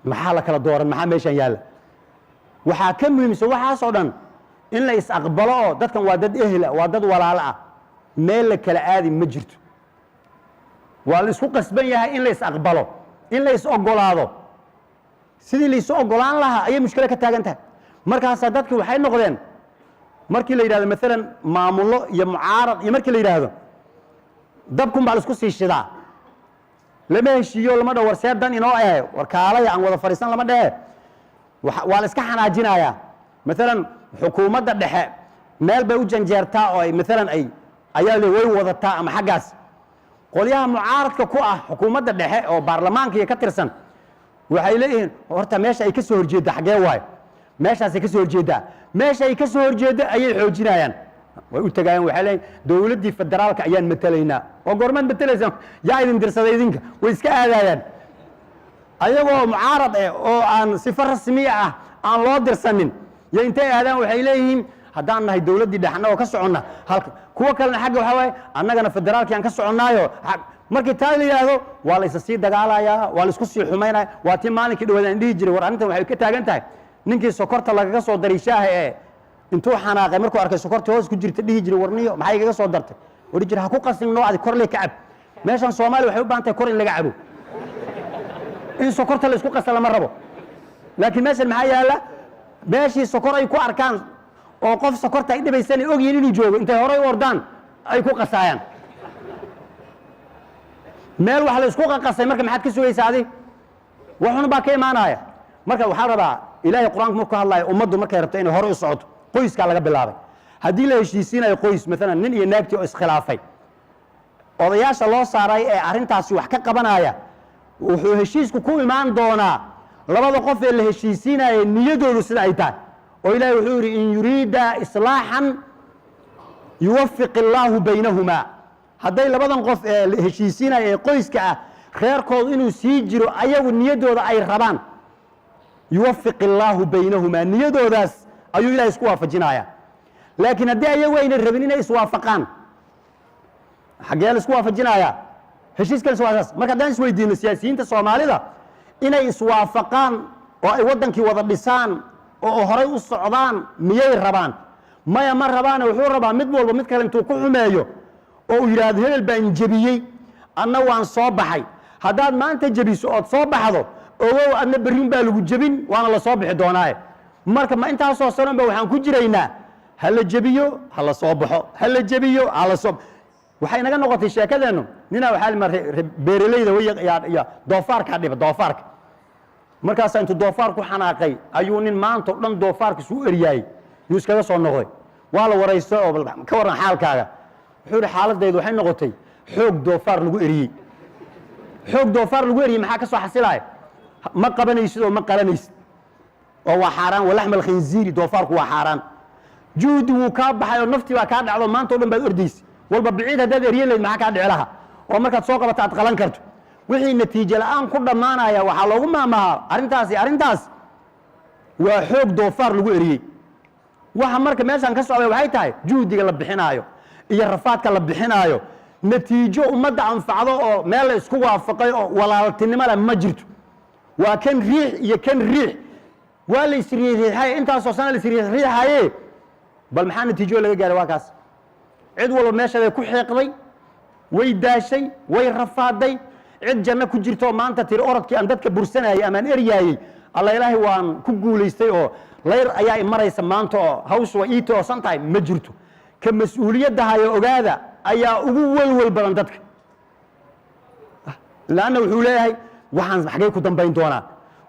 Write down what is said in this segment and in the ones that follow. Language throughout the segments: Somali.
Maxaa la kala dooran? Maxaa meeshan yaalla? Waxaa ka muhiimsan waxaasoo dhan in la is-aqbalo, oo dadkan waa dad ehel ah, waa dad walaalo ah. Meel la kala aadi ma jirto. Waa la isku qasban yahay in la is-aqbalo, in la is-ogolaado. Sidii la isu ogolaan lahaa ayay mushkilo ka taagan tahay. Markaasaa dadki waxay noqdeen, markii la yidhahdo maalan maamullo iyo mucaarad iyo markii la yidhaahdo, dabkun baa la isku sii shidaa. Lama heshiiyo, lama dhaho war see dan inoo eh, war kaalaya aan wada fadhiisan, lama dhehe. Waa la iska xanaajinayaa. Maalan xukuumadda dhexe meel bay u janjeertaa oo ay maalan ay ayaa le way wadataa, ama xaggaas qolyaha mucaaradka ku ah xukuumadda dhexe oo baarlamaanka iyo ka tirsan waxay leeyihiin, horta meesha ay ka soo horjeedda xaggee waayo? Meeshaasay ka soo horjeeddaa. Meesha ay ka soo horjeeddo ayay xoojinayaan, way u tagayaan. Waxay leeyihin, dowladdii federaalka ayaan matelaynaa. Oo goormaad matelaysaan? Yaa idin dirsaday idinka? Way iska aadayaan ayagoo mucaarad eh oo aan sifo rasmiya ah aan loo dirsanin. Yo intay aadaan waxay leeyihiin, haddaan nahay dowladdii dhexe, annagoo ka soconna halka. Kuwo kalena xagga waxaa waaye, annagana federaalkii aan ka soconnaayo. Markii taa la yidhaahdo, waa la isa sii dagaalayaa, waa la isku sii xumaynaya. Waa tii maalinkii dhawaad aan dhihi jiray, war arrintan waxay ka taagan tahay ninkii sokorta lagaga soo daray shaaha ee intuu xanaaqay markuu arkay sokortii hoos ku jirta dhihi jiray, warniyo maxay igaga soo dartay? Odhi jiray, ha ku qasin noo, adi kor lee ka cab. Meeshan Soomaaliya waxay u baahan tahay kor in laga cabo, in sokorta la isku qasa lama rabo. Laakiin meeshan maxaa yaalla? Meeshii sokor ay ku arkaan oo qof sokorta ay dhibaysan ay ogyihiin inuu joogo, intay horay u ordaan ay ku qasaayaan. Meel wax la isku qaqasay marka maxaad ka sugaysaa adi? Waxun baa ka imaanaya. Marka waxaa la rabaa, Ilaahay Qur-aanku markuu hadlayo, ummaddu markay rabto inay hore u socoto, qoyskaa laga bilaabay. Haddii la heshiisiinayo qoys, maalan nin iyo naagtii oo iskhilaafay, odayaasha loo saaray ee arrintaasi wax ka qabanaya, wuxuu heshiisku ku imaan doonaa labada qof ee la heshiisiinaya niyadoodu sida ay tahay. Oo Ilahay wuxuu yidhi, إن يريدا إصلاحا يوفق الله بينهما. Hadday labadan qof ee la heshiisiinaya ee qoyska ah reerkoodu inuu sii jiro ayagu niyaddooda ay rabaan, يوفق الله بينهما, niyadoodaas ayuu Ilahay isku waafajinaya. Laakiin haddii ayagu ayna rabin inay iswaafaqaan, xaggee la isku waafajinayaa? Heshiiskan waa saas. Marka haddaan isweydiino, siyaasiyiinta Soomaalida inay iswaafaqaan oo ay waddankii wada dhisaan oo horay u socdaan miyay rabaan? Maya, ma rabaane. Wuxuu rabaa mid walba mid kale intuu ku xumeeyo oo uu yidhaahdo, hebel baan jebiyey, anna waan soo baxay. Haddaad maanta jebiso ood soo baxdo, ogow, adna berrin baa lagu jebin, waana la soo bixi doonaaye. Marka ma intaasoo sanon ba waxaan ku jiraynaa ha la jebiyo, ha la soo baxo, ha la jebiyo, ha la soo? Waxay naga noqotay sheekadeennu, ninaa waxaa lima beeraleyda way ya doofaarkaa dhiba doofaarka. Markaasaa intuu doofaar ku xanaaqay ayuu nin maanta o dhan doofaarka isu eryaayey yuu iskaga soo noqday. Waa la waraysto oo bal ka warran xaalkaaga. Wuxuu yidhi, xaaladaydu waxay noqotay xoog doofaar lagu eriyey. Xoog doofaar lagu eriyey maxaa ka soo xasilaya? Ma qabanaysid oo ma qalanaysid oo waa xaaraan. ولحم الخنزير, doofaarku waa xaaraan. Juhdi wuu kaa baxay oo naftii baa kaa dhacdo. Maanta o dhan baad ordaysa. Walba biciid haddaad eryan layd, maxaa kaa dhici lahaa oo markaad soo qabato aad qalan karto? Wixii natiijo la'aan ku dhammaanaya waxaa loogu maamahaa arrintaasi, arrintaas waa xoog doofaar lagu eriyey. Waxa marka meeshaan ka socday waxay tahay, juhdiga la bixinaayo iyo rafaadka la bixinaayo, natiijo ummadda anfacdo oo meel la isku waafaqay oo walaaltinimo leh ma jirto. Waa kan riix iyo kan riix, waa la isriixriixay. Intaasoo sana la isriixriixaye, bal maxaa natiijo laga gaaray? Waa kaas. Cid walba meeshaday ku xiiqday, way daashay, way rafaaday. Cid janno ku jirto maanta tiri, orodkii aan dadka bursanayay ama aan eryaayey, alla Ilaahay waan ku guulaystay oo layr ayaa imaraysa maanta oo hawshu waa ii toosan tahay, ma jirto. Ka mas-uuliyadda hayo, ogaada, ayaa ugu welwel badan dadka, laanna wuxuu leeyahay, waxaan xaggay ku dambayn doonaa?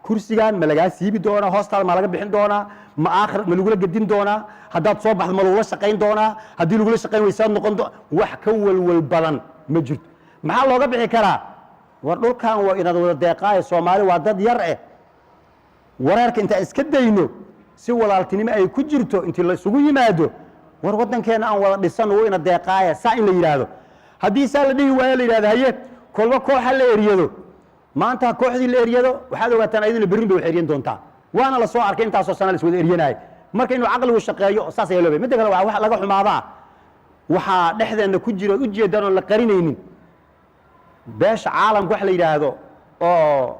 Kursigan ma lagaa siibi doonaa? Hoostaada ma laga bixin doonaa? Ma aakhir ma lagula gedin doonaa? Haddaad soo baxdo, ma lagula shaqayn doonaa? Haddii lagula shaqayn waysaad noqon do. Wax ka welwel badan ma jirto. Maxaa looga bixi karaa? War dhulkan waa inaad wada deeqaayo. Soomaali waa dad yar eh. Wareerka intaan iska dayno, si walaaltinimo ay ku jirto intii la isugu yimaado, war waddankeenna aan wada dhisano, wuu ina deeqaaya, saa in la yidhaahdo. Haddii saa la dhihi waayo, la yidhahdo haye, kolba kooxa la eryado, maanta kooxdii la eryado, waxaad ogaataan ayaduna berrin bay wax eryan doontaa. Waana la soo arkay intaasoo sana la is wada eryanaayo. Marka inuu caqligu shaqeeyo saas ayaa loo bay. Midda kale, waa wax laga xumaadaa waxaa dhexdeenna ku jira ood ujeedaan oon la qarinaynin, beesha caalamka wax la yidhaahdo oo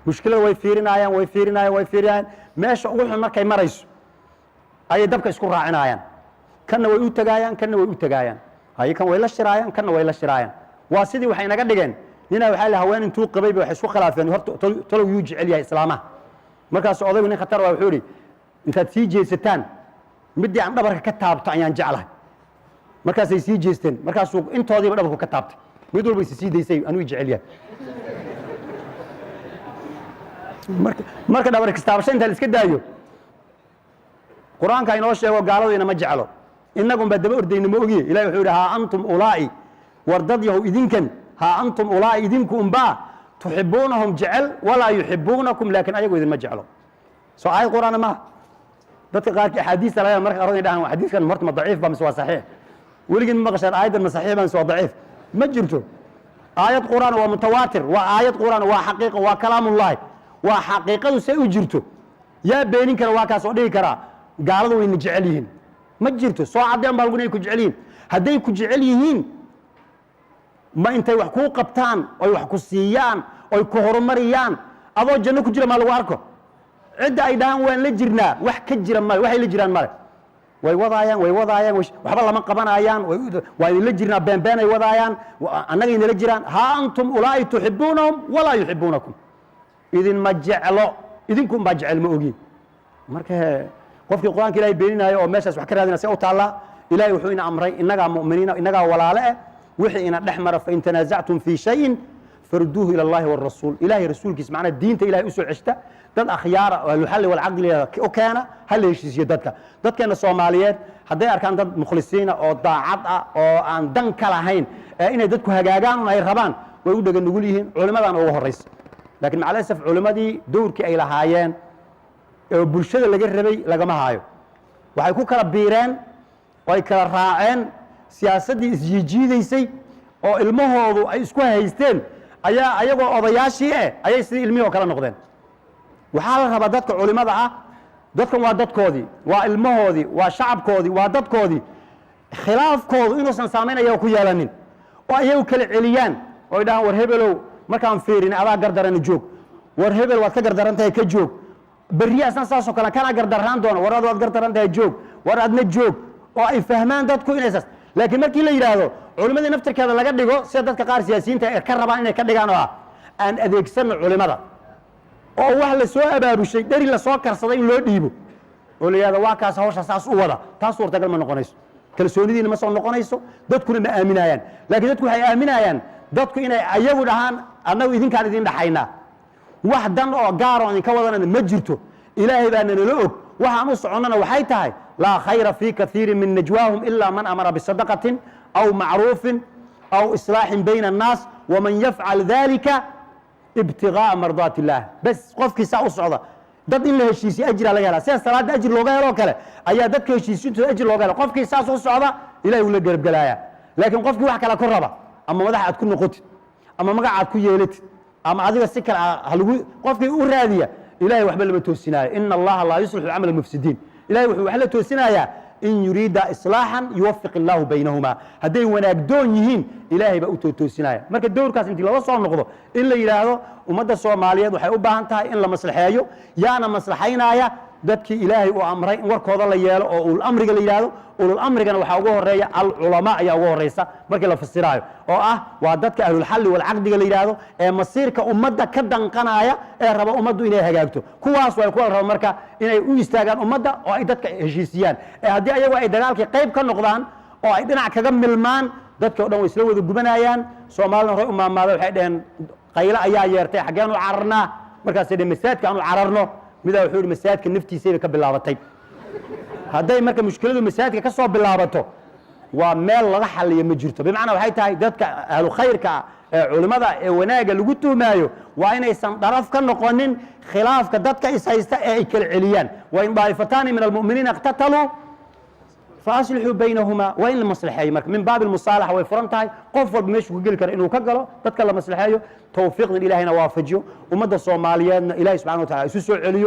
Mushkilada way fiirinayaan, way fiirinayaan, way fiirinayaan. Meesha ugu xun markay marayso ayay dabka isku raacinayaan. Kanna way u tagaayaan, kanna way u tagaayaan, haye, kan way la shiraayaan, kanna way la shiraayaan. Waa sidii waxay naga dhigeen ninaa waxaa la haween intuu qabayba waxay isku khilaafeen horta talow yuu jecel yahay islaamaha. Markaasuu odaygu nin khatar waa, wuxuu yidhi, "Intaad sii jeesataan, middii aan dhabarka ka taabto ayaan jeclahay." Markaasay sii jeesteen, markaasuu intoodiiba dhabarku ka taabtay. Mid walba is sii daysay, anuu jecel yahay. Marka dhabar istaabasho inta la iska daayo, Qur-aanka inoo sheego gaaladu inama jeclo, innagun baa daba ordayna, ma ogiye. Ilahi wuxuu yidhi, "Haa antum ulaa'i," war dad yahow idinkan, "haa antum ulaa'i," idinku unbaa "tuxibuunahum" jecel, "walaa yuxibuunakum," laakiin ayagu idinma jeclo. Soo aayad Qur-aana maaha? Dadka qaarkii axaadiista laga marka qaarkood ay dhahaan, "Xadiiskan horta ma daciif ba mise waa saxiix?" Weligin ma maqashaan aayaddan ma saxiix ba mise waa daciif? Ma jirto. Aayad Qur'aan waa mutawaatir, waa aayad Qur'aan, waa xaqiiqo, waa kalaamullahi, waa xaqiiqadu say u jirto. Yaa beenin kara? Waa kaas oo dhigi karaa gaaladu wayna jecel yihiin? Ma jirto. Soo caddeen baa lagu inay ku jecel yihiin. Hadday ku jecel yihiin, ma intay wax kuu qabtaan oy wax ku siiyaan oy ku horumariyaan, adoo janno ku jira maa lagu arko? Cidda ay dhahaan waan la jirnaa, wax ka jira male. Waxay la jiraan male. Way wadaayaan, way wadaayaan, waxba lama qabanayaan. Waa idinla jirnaa, been ay wadaayaan. Annagay nala jiraan. "Haa antum ulaa'i tuxibuunahum walaa yuxibuunakum." Idinma jeclo, idinku unbaa jecel, ma ogi. Marka qofkii Qur-aanka Ilahay beeninaayo oo meeshaas wax ka raadina, see u taallaa? Ilahay wuxuu ina amray, innagaa mu'miniina, innagaa walaale eh, wixii ina dhex mara, "fain tanaasactum fii shayin farduuhu ila Allahi wاrasuul," Ilahay rasuulkiisa, macnaa diinta Ilahay usoo ceshta. Dad akhyaara oo ahluxalli walcaqli u keena, ha la heshiisiyo dadka. Dadkeena Soomaaliyeed hadday arkaan dad mukhlisiina oo daacad ah oo aan dan ka lahayn ee inay dadku hagaagaan un ay rabaan, way u dhega nugul yihiin, culimmadana ugu horraysa. Laakiin macalasaf, culimmadii dowrkii ay lahaayeen oo bulshada laga rabay lagama haayo. Waxay ku kala biireen oo ay kala raaceen siyaasaddii isjiijiidaysay oo ilmahoodu ay isku haysteen. Ayaa ayagoo odayaashii eh ayay sidii ilmihii oo kale noqdeen. Waxaa la rabaa dadka culimada ah, dadkan waa dadkoodii, waa ilmahoodii, waa shacabkoodii, waa dadkoodii, khilaafkoodu inuusan saamayn ayaga ku yeelanin oo ayagu kala celiyaan oo ay dhahaan, "War hebelow, markaan fiirin adaa gardarana, joog. War hebel, waad ka gardaran tahay, ka joog." Berri asna saasoo kale kana gardarraan doona, "War ad waad gardaran tahay, joog. War adna joog," oo ay fahmaan dadku inay saas. Laakiin markii la yidhaahdo culimmadii naftirkeeda laga dhigo sida dadka qaar siyaasiyiinta ay ka rabaan inay ka dhigaan, oo ah aan adeegsano culimada oo wax la soo abaabushay, dheri lasoo karsaday in loo dhiibo oo la yidhahdo waa kaas, hawsha saas u wada, taas suurtagal ma noqonayso. Kalsoonidiina ma soo noqonayso, dadkuna ma aaminayaan. Laakiin dadku waxay aaminayaan dadku inay ayagu dhahaan, "Annagu idinkaan idin dhaxaynaa, wax dan oo gaar oo idinka wadanana ma jirto, Ilaahay baa nanala og. Waxaan u soconnana waxay tahay, laa khayra fii kaiirin min najwaahum ilaa man amara bisadaqatin aw macruufin aw islaaxin bayna annaas, waman yafcal dalika ibtigaaa mardaat illaah." Bes, qofkii saa u socda dad in la heshiisiyo ajira laga helaa. Sida salaada ajir looga heloo kale ayaa dadka heshiisintooda ajir looga hela. Qofkii saas u socda, Ilahay wuu la garabgelayaa. Laakiin qofkii wax kale ku raba, ama madax aad ku noqotid, ama magac aad ku yeelatid, ama adiga si kale halagu, qofkii u raadiya, Ilahay waxba lama toosinaayo. Ina Allaha laa yuslixu camala mufsidiin. Ilahay wuxuu wax la toosinayaa "in yuriida islaaxan yuwafiq illaahu baynahumaa." Hadday wanaagdoon yihiin, Ilaahay baa u tootoosinaya. Marka dowrkaas intii lala soo noqdo, in la yidhaahdo ummadda Soomaaliyeed waxay u baahan tahay in la maslaxeeyo. Yaana maslaxaynaya? Dadkii Ilaahay uu amray in warkooda la yeelo oo ulul amriga la yidhaahdo. Ulul amrigana waxaa ugu horeeya alculamaa ayaa ugu horeysa markii la fasiraayo, oo ah waa dadka ahlulxalli walcaqdiga la yidhaahdo ee masiirka ummadda ka danqanaya ee raba ummaddu inay hagaagto. Kuwaas waa kuwa la raba marka inay u istaagaan ummadda oo ay dadka heshiisiyaan. Ee haddii ayagu ay dagaalkii qayb ka noqdaan oo ay dhinac kaga milmaan, dadka o dhan way isla wada gubanayaan. Soomaalina horey u maamaada, waxay dhaheen, "Qaylo ayaa yeertay, xaggeen u cararnaa?" Markaasay dheheen, "Masaajidka aan u cararno." Midaa wuxuu yidhi, "Masaajidka naftiisayba ka bilaabatay." Hadday marka mushkiladu masaajidka ka soo bilaabato, waa meel laga xaliyo ma jirto. Bimacnaa waxay tahay, dadka ahlu khayrka ah ee culimmada ee wanaagga lagu tuhmaayo waa inaysan dharaf ka noqonin khilaafka dadka is haysta ee ay kala celiyaan. "Wain daa'ifataani min almu'miniina iqtataluu faaslixuu baynahumaa." Waa in la maslaxeeyo. Marka min baabi almusaalaxa way furan tahay, qof walba meeshuu ka geli kara inuu ka galo, dadka la maslaxeeyo, towfiiqdan Ilahayna waafajiyo, ummadda Soomaaliyeedna Ilahay subxana wa tacala isu soo celiyo.